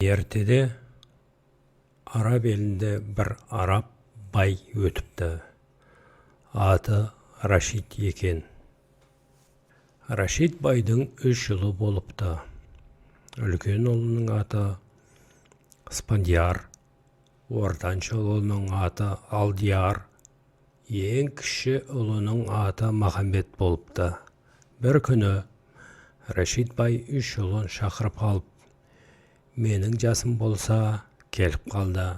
Ертеде араб елінде бір араб бай өтіпті. Аты Рашид екен. Рашид байдың үш ұлы болыпты. Үлкен ұлының аты Спандияр, ортаншы ұлының аты Алдияр, ең кіші ұлының аты Махамбет болыпты. Бір күні Рашид бай үш ұлын шақырып алып: «Менің жасым болса келіп қалды.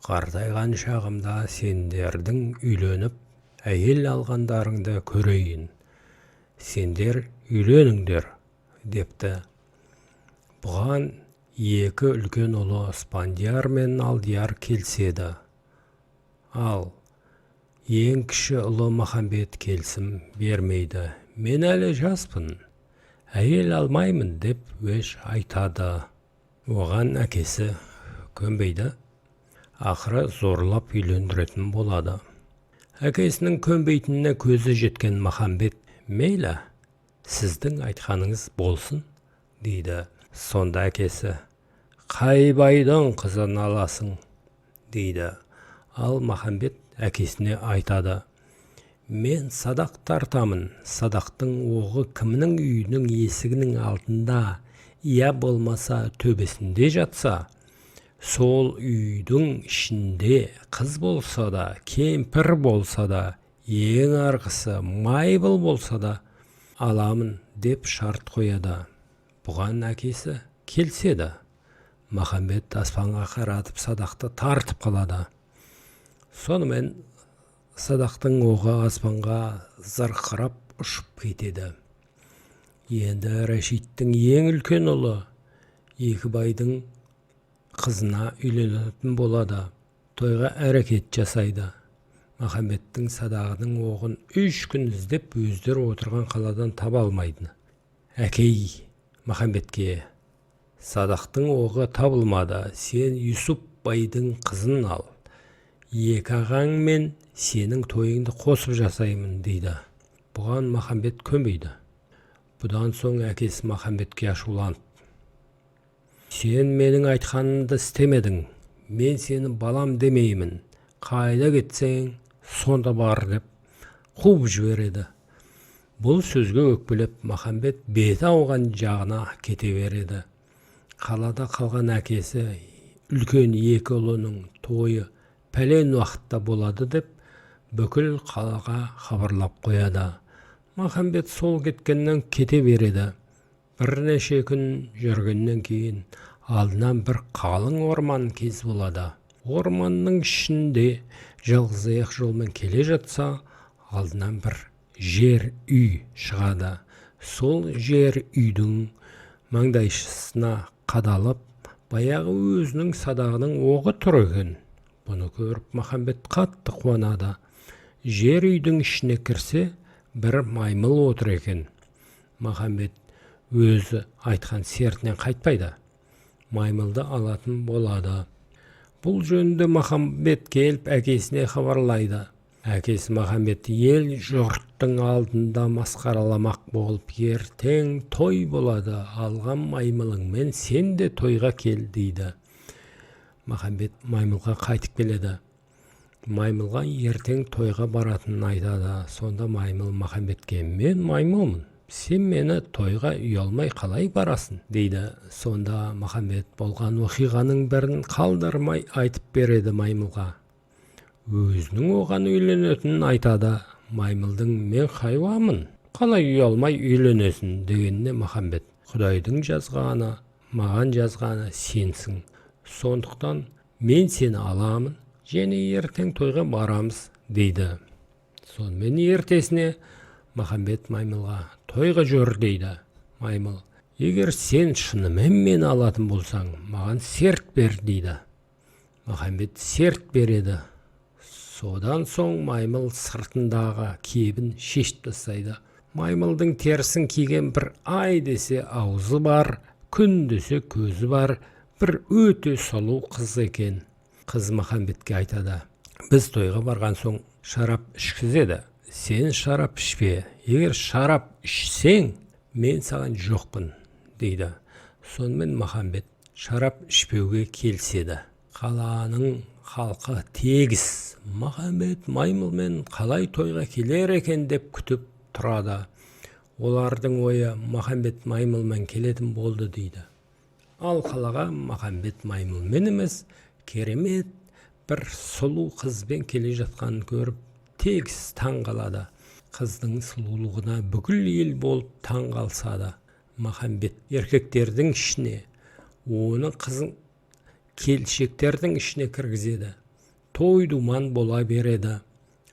Қартайған шағымда сендердің үйленіп, әйел алғандарыңды көрейін. Сендер үйленіңдер», – депті. Бұған екі үлкен ұлы Спандияр мен Алдияр келіседі. Ал ең кіші ұлы Махамбет келісім бермейді. «Мен әлі жаспын, әйел алмаймын», – деп уәж айтады. Оған әкесі көнбейді. Ақыры зорлап үйлендіретін болады. Әкесінің көнбейтініне көзі жеткен Махамбет: «Мейлі, сіздің айтқаныңыз болсын», – дейді. Сонда әкесі: «Қай байдың қызын аласың?» – дейді. Ал Махамбет әкесіне айтады: «Мен садақ тартамын. Садақтың оғы кімнің үйінің есігінің алдында, я болмаса төбесінде жатса, сол үйдің ішінде қыз болса да, кемпір болса да, ең арғысы маймыл болса да аламын», – деп шарт қояды. Бұған әкесі келіседі. Махамбет аспанға қаратып садақты тартып қалады. Сонымен садақтың оғы аспанға зырқырап ұшып кетеді. Енді Рәшиттің ең үлкен ұлы екі байдың қызына үйленетін болады. Тойға әрекет жасайды. Махамбеттің садағының оғын 3 күн іздеп, өздері отырған қаладан таба алмайды. Әкей Махамбетке: «Садақтың оғы табылмады. Сен Юсуп байдың қызын ал. Екі ағаң мен сенің тойыңды қосып жасаймын», – дейді. Бұған Махамбет көнбейді. Бұдан соң әкесі Махамбетке ашуланып: «Сен менің айтқанымды істемедің. Мен сені балам демеймін. Қайда кетсең, сонда бар», – деп қуып жібереді. Бұл сөзге өкпелеп, Махамбет беті ауған жағына кете береді. Қалада қалған әкесі үлкен екі ұлының тойы пәлен уақытта болады деп бүкіл қалаға хабарлап қояды. Махамбет сол кеткеннен кете береді. Бірнеше күн жүргеннен кейін алдынан бір қалың орман кез болады. Орманның ішінде жалғыз аяқ жолмен келе жатса, алдынан бір жер үй шығады. Сол жер үйдің маңдайшысына қадалып, баяғы өзінің садағының оғы тұр екен. Бұны көріп, Махамбет қатты қуанады. Жер үйдің ішіне кірсе, бір маймыл отыр екен. Махамбет өзі айтқан сертінен қайтпайды, маймылды алатын болады. Бұл жөнінде Махамбет келіп әкесіне хабарлайды. Әкесі Махамбетті ел жұрттың алдында масқараламақ болып: «Ертең той болады, алған маймылыңмен сен де тойға кел», – дейді. Махамбет маймылға қайтып келеді. Маймылға ертең тойға баратынын айтады. Сонда маймыл Махамбетке: «Мен маймылмын, сен мені тойға ұялмай қалай барасың?» – дейді. Сонда Махамбет болған оқиғаның бірін қалдырмай айтып береді маймылға. Өзінің оған үйленетінін айтады. Маймылдың: «Мен хайуанмын, қалай ұялмай үйленесің?» – дегеніне Махамбет: «Құдайдың жазғаны, маған жазғаны сенсің. Сондықтан мен сені аламын және ертең тойға барамыз», – дейді. Сонымен ертесіне Махамбет маймылға: «Тойға жүр», – дейді. Маймыл: «Егер сен шынымен мені алатын болсаң, маған серт бер», – дейді. Махамбет серт береді. Содан соң маймыл сыртындағы кебін шешіп тастайды. Маймылдың терісін киген бір ай десе аузы бар, күн десе көзі бар бір өте сұлу қыз екен. Қыз Махамбетке айтады: «Біз тойға барған соң шарап ішкізеді. Сен шарап ішпе. Егер шарап ішсең, мен саған жоқпын», – дейді. Сонымен Махамбет Шарап ішпеуге келіседі. Қаланың халқы тегіс Махамбет маймылмен қалай тойға келер екен деп күтіп тұрады. Олардың ойы: Махамбет маймылмен келетін болды дейді. Ал қалаға Махамбет маймылмен емес, керемет бір сұлу қызбен келе жатқанын көріп, тегіс таң қалады. Қыздың сұлулығына бүкіл ел болып таң қалысады. Махамбет еркектердің ішіне, оны қызын келіншектердің ішіне кіргізеді. Той думан бола береді.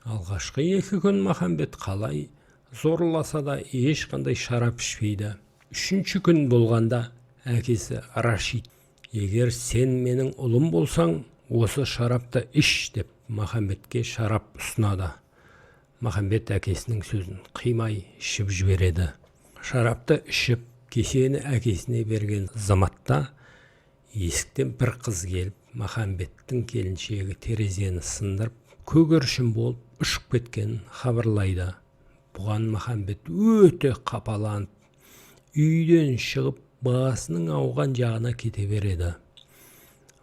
Алғашқы 2 күн Махамбет қалай зорласа да, ешқандай шарап ішпейді. Үшінші күн болғанда әкесі Рашид: «Егер сен менің ұлым болсаң, осы шарапты іш», – деп Махамбетке шарап ұсынады. Махамбет әкесінің сөзін қимай ішіп жібереді. Шарапты ішіп, кесені әкесіне берген заматта есіктен бір қыз келіп, Махамбеттің келіншегі терезені сындырып, көгершін болып ұшып кеткенін хабарлайды. Бұған Махамбет өте қапаланып, үйден шығып, басының ауған жағына кете береді.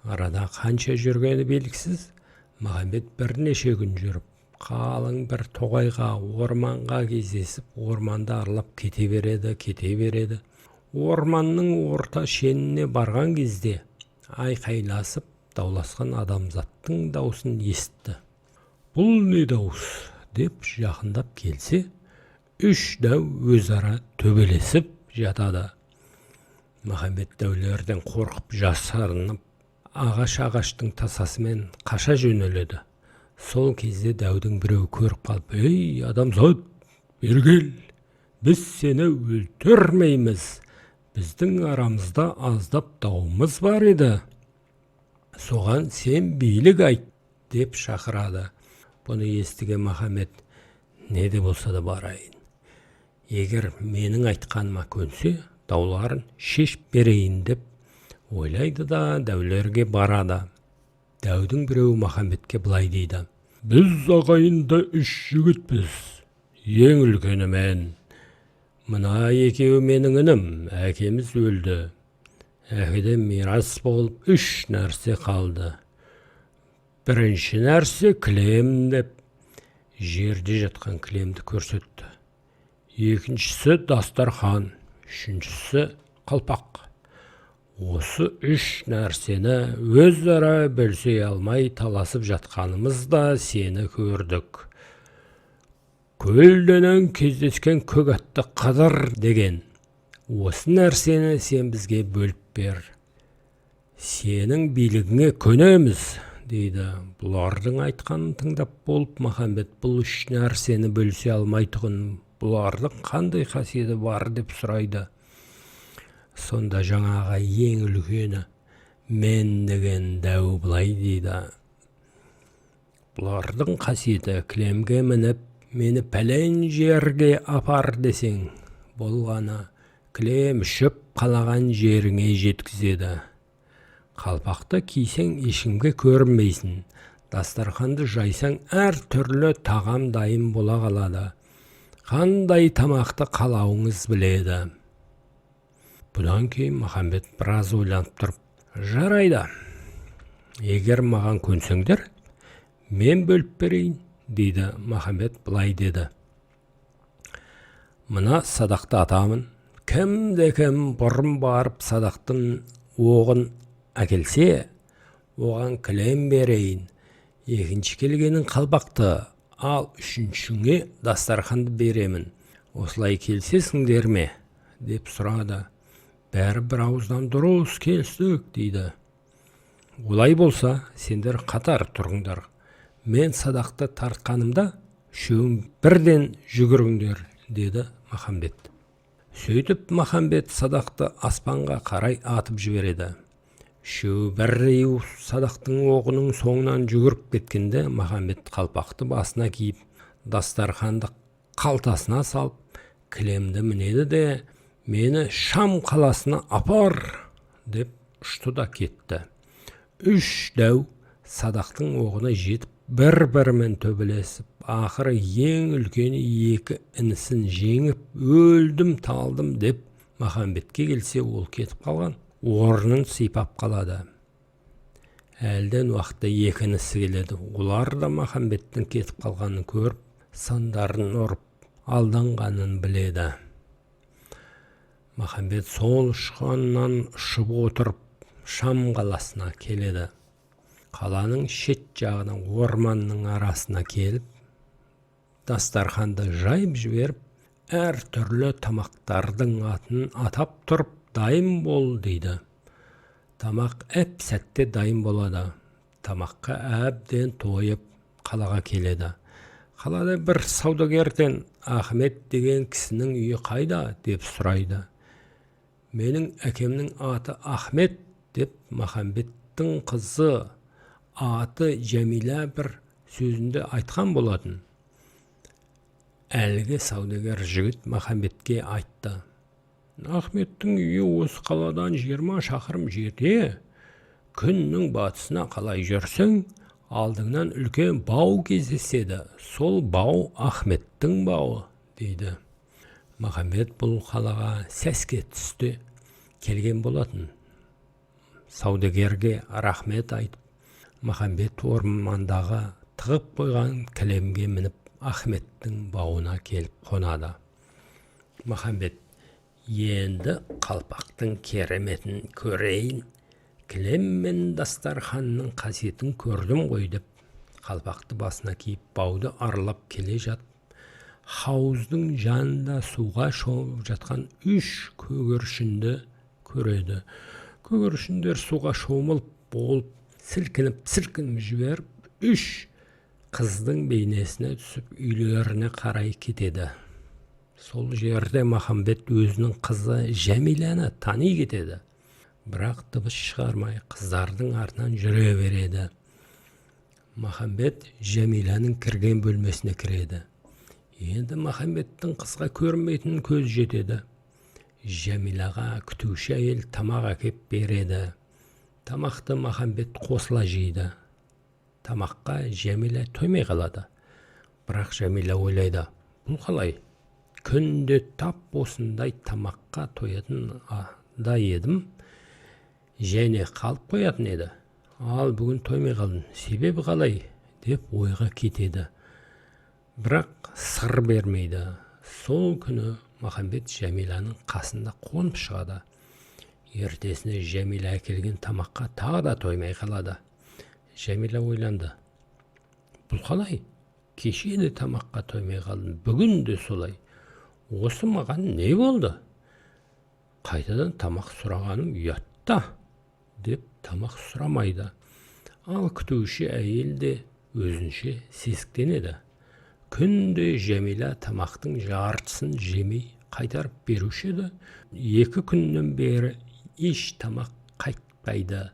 Арада қанша жүргені белгісіз, Махамбет бірнеше күн жүріп, қалың бір тоғайға, орманға кездесіп, орманды аралап кете береді, кете береді. Орманның орта шеніне барған кезде айқайласып дауласқан адамзаттың даусын есітті. Бұл не дауыс деп жақындап келсе, үш дәу өзара төбелесіп жатады. Махамбет дәулерден қорқып, жасырынып, ағаш-ағаштың тасасымен қаша жөнеледі. Сол кезде дәудің біреуі көріп қалып: «Ей, адамзат, бері кел, біз сені өлтірмейміз. Біздің арамызда аздап дауымыз бар еді, соған сен билік айт», – деп шақырады. Бұны естіген Махамбет: «Не де болса да барайын, егер менің айтқаныма көнсе, дауларын шешіп берейін», – деп ойлайды да, дәулерге барады. Дәудің біреуі Махамбетке былай дейді: «Біз ағайынды үш жігітпіз. Ең үлкені мен, мына екеуі менің інім. Әкеміз өлді. Әкеден мирас болып үш нәрсе қалды. Бірінші нәрсе – кілем», – деп жерде жатқан кілемді көрсетті. «Екіншісі – дастархан, үшіншісі – қалпақ. Осы үш нәрсені өзара бөлісе алмай таласып жатқанымызда сені көрдік. Көлденең кездескен көк атты Қыдыр деген. Осы нәрсені сен бізге бөліп бер, сенің билігіңе көнеміз», – дейді. Бұлардың айтқанын тыңдап болып, Махамбет бұл үш нәрсені бөлісе алмайтұғын бұлардың қандай қасиеті бар деп сұрайды. Сонда жаңағы ең үлкені мен деген дәу былай дейді: «Бұлардың қасиеті: кілемге мініп, мені пәлен жерге апар десең болғаны, кілем ұшып, қалаған жеріңе жеткізеді. Қалпақты кисең, ешкімге көрінбейсің. Дастарханды жайсаң, әр түрлі тағам дайын бола қалады. Қандай тамақты қалауыңыз біледі». Бұдан кейін Махамбет біраз ойланып тұрып: «Жарайды, егер маған көнсеңдер, мен бөліп берейін», – дейді. Махамбет былай деді: «Мына садақты атамын. Кімде кім бұрын барып, садақтың оғын әкелсе, оған кілем берейін. Екінші келгенің қалпақты, ал үшіншіңе дастарханды беремін. Осылай келісесіңдер ме?» – деп сұрады. Бәрі бір ауыздан: «Дұрыс, келістік», – дейді. «Олай болса, сендер қатар тұрыңдар. Мен садақты тартқанымда, үшеуің бірден жүгіріңдер», – деді Махамбет. Сөйтіп, Махамбет садақты аспанға қарай атып жібереді. Үшеуі бірдей садақтың оғының соңынан жүгіріп кеткенде, Махамбет қалпақты басына киіп, дастарханды қалтасына салып, кілемді мінеді де, «Мені Шам қаласына апар» деп ұшты да кетті. Үш дәу садақтың оғына жетіп, бір бірімен төбелесіп, ақыры ең үлкені екі інісін жеңіп, өлдім талдым деп Махамбетке келсе, ол кетіп қалған. Орнын сипап қалады. Әлден уақытта екі інісі келеді. Олар да Махамбеттің кетіп қалғанын көріп, сандарын ұрып, алданғанын біледі. Махамбет сол ұшқаннан ұшып отырып, Шам қаласына келеді. Қаланың шет жағына, орманның арасына келіп, дастарханды жайып жіберіп, әр түрлі тамақтардың атын атап тұрып, дайын бол дейді. Тамақ әп сәтте дайын болады. Тамаққа әбден тойып, қалаға келеді. Қалада бір саудагерден: «Ахмет деген кісінің үйі қайда?» – деп сұрайды. «Менің әкемнің аты Ахмет», – деп Махамбеттің қызы аты Жәмила бір сөзінде айтқан болатын. Әлгі саудагер жігіт Махамбетке айтты: «Ахметтің үйі осы қаладан 20 шақырым жерде. Күннің батысына қалай жүрсең, алдыңнан үлкен бау кездеседі. Сол бау – Ахметтің бауы», – дейді. Махамбет бұл қалаға сәске түсте келген болатын. Саудагерге рахмет айтып, Махамбет ормандағы тығып қойған кілемге мініп, Ахметтің бауына келіп қонады. Махамбет: «Енді қалпақтың кереметін көрейін, кілем мен дастарханның қасиетін көрдім ғой», – деп, қалпақты басына киіп, бауды аралап келе жатып, хауыздың жанында суға шомылып жатқан үш көгершінді көреді. Көгершіндер суға шомылып болып, сілкініп сілкініп жіберіп, үш қыздың бейнесіне түсіп, үйлеріне қарай кетеді. Сол жерде Махамбет өзінің қызы Жәмиланы тани кетеді, бірақ дыбыс шығармай, қыздардың артынан жүре береді. Махамбет Жәмиланың кірген бөлмесіне кіреді. Енді Махамбеттің қызға көрінбейтінін көз жетеді. Жәмилаға күтуші әйел тамақ әкеп береді. Тамақты Махамбет қосыла жейді. Тамаққа Жәмила тоймай қалады. Бірақ Жәмила ойлайды: «Бұл қалай? Күнде тап осындай тамаққа тоятын да едім және қалып қоятын еді. Ал бүгін тоймай қалдым, себебі қалай?» – деп ойға кетеді, бірақ сыр бермейді. Сол күні Махамбет Жәмиланың қасында қонып шығады. Ертесіне Жәмила әкелген тамаққа тағы да тоймай қалады. Жәмила ойланды: «Бұл қалай? Кеше де тамаққа тоймай қалдым, бүгін де солай. Осы маған не болды? Қайтадан тамақ сұрағаным ұят та», – деп, тамақ сұрамайды. Ал күтуші әйел де өзінше сескенеді. Күнде Жәмила тамақтың жартысын жемей қайтарып беруші еді. 2 күннен бері еш тамақ қайтпайды.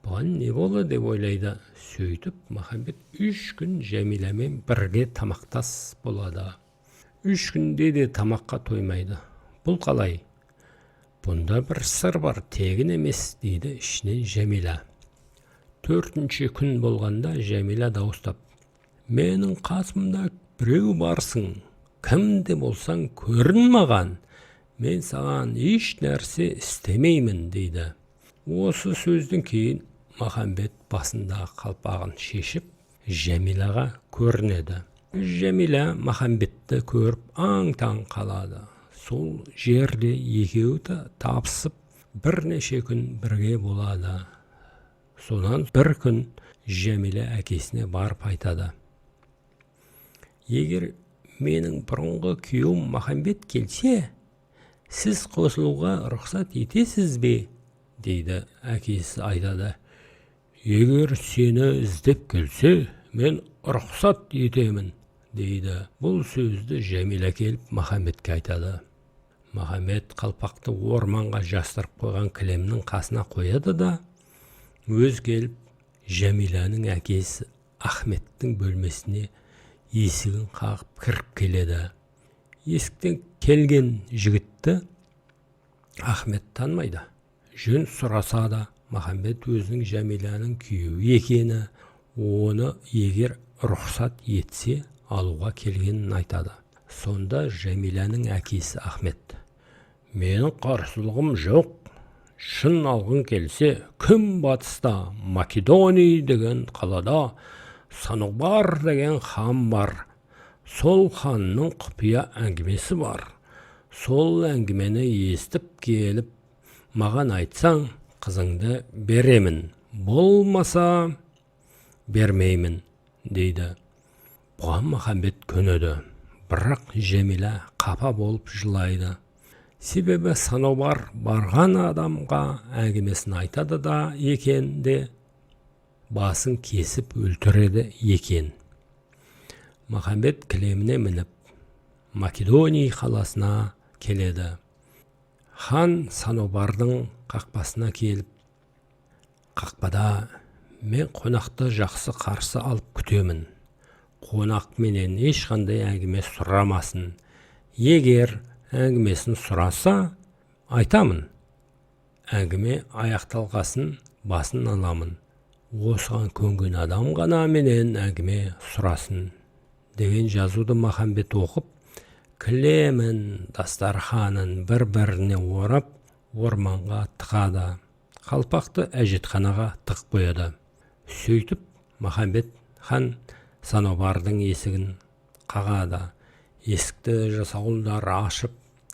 Бұған не болды деп ойлайды. Сөйтіп, Махамбет 3 күн Жәмиламен бірге тамақтас болады. 3 күнде де тамаққа тоймайды. «Бұл қалай? Бұнда бір сыр бар, тегін емес», – дейді ішінен Жәмила. Төртінші күн болғанда Жәмила дауыстап: «Менің қасымда біреу барсың. Кім де болсаң, көрін маған. Мен саған еш нәрсе істемеймін», – дейді. Осы сөзден кейін Махамбет басындағы қалпағын шешіп, Жәмилаға көрінеді. Жәмила Махамбетті көріп, аң таң қалады. Сол жерде екеуі де табысып, бірнеше күн бірге болады. Содан бір күн Жәмила әкесіне барып айтады: «Егер менің бұрынғы күйеуім Махамбет келсе, сіз қосылуға рұқсат етесіз бе?» – дейді. Әкесі айтады: «Егер сені іздеп келсе, мен рұқсат етемін», – дейді. Бұл сөзді Жәмила келіп Махамбетке айтады. Махамбет қалпақты орманға жастырып қойған кілемнің қасына қояды да, өз келіп, Жәмиланың әкесі Ахметтің бөлмесіне есігін қағып кіріп келеді. Есіктен келген жігітті Ахмет танымайды. Жөн сұраса да, Махамбет өзінің Жәмиланың күйеуі екені, оны егер рұқсат етсе, алуға келгенін айтады. Сонда Жәмиланың әкесі Ахмет: «Менің қарсылығым жоқ. Шын алғың келсе, күн батыста Македоний деген қалада Санобар деген хан бар. Сол ханның құпия әңгімесі бар. Сол әңгімені естіп келіп, маған айтсаң, қызыңды беремін, болмаса бермеймін, дейді. Бұған Махамбет көнеді, бірақ Жәмила қапа болып жылайды. Себебі Санобар барған адамға әңгімесін айтады да екен де, басын кесіп өлтіреді екен. Махамбет кілеміне мініп, Македоний қаласына келеді. Хан Санобардың қақпасына келіп, қақпада: «Мен қонақты жақсы қарсы алып күтемін. Қонақ менен ешқандай әңгіме сұрамасын. Егер әңгімесін сұраса, айтамын. Әңгіме аяқталғасын, басын аламын. Осыған көнген адам ғана менен әңгіме сұрасын», – деген жазуды Махамбет оқып, кілемін, дастарханын бір-біріне орап, орманға тығады. Қалпақты әжетханаға тығып қояды. Сөйтіп, Махамбет хан Санобардың есігін қағады. Есікті жасауылдар ашып,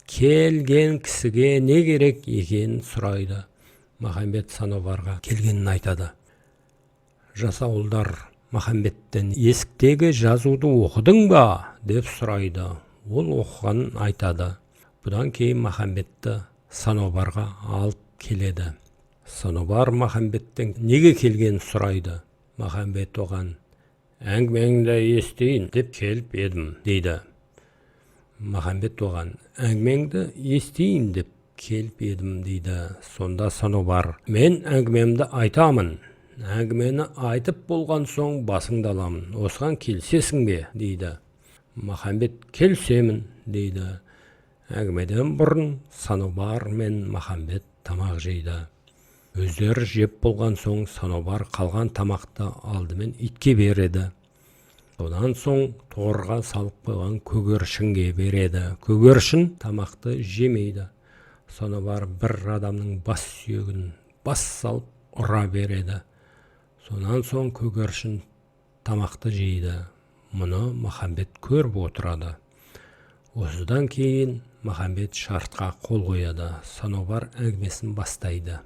келген кісіге не керек екенін сұрайды. Махамбет Санобарға келгенін айтады. Жасауылдар Махамбеттен: «Есіктегі жазуды оқыдың ба?» – деп сұрайды. Ол оқығанын айтады. Бұдан кейін Махамбетті Санобарға алып келеді. Санобар Махамбеттен неге келгенін сұрайды. Махамбет оған: «Әңгімеңді естейін деп келіп едім», – дейді. Махамбет оған: «Әңгімеңді естейін деп келіп едім», – дейді. Сонда Санобар: «Мен әңгімемді айтамын. Әңгімені айтып болған соң, басыңды аламын. Осыған келісесің бе?» – дейді. Махамбет: «Келісемін», – дейді. Әңгімеден бұрын Санобар мен Махамбет тамақ жейді. Өздері жеп болған соң, Санобар қалған тамақты алдымен итке береді. Одан соң торға салып қойған көгершінге береді. Көгершін тамақты жемейді. Санобар бір адамның бас сүйегін бас салып ұра береді. Сонан соң көгершін тамақты жейді. Мұны Махамбет көріп отырады. Осыдан кейін Махамбет шартқа қол қояды. Санобар әңгімесін бастайды.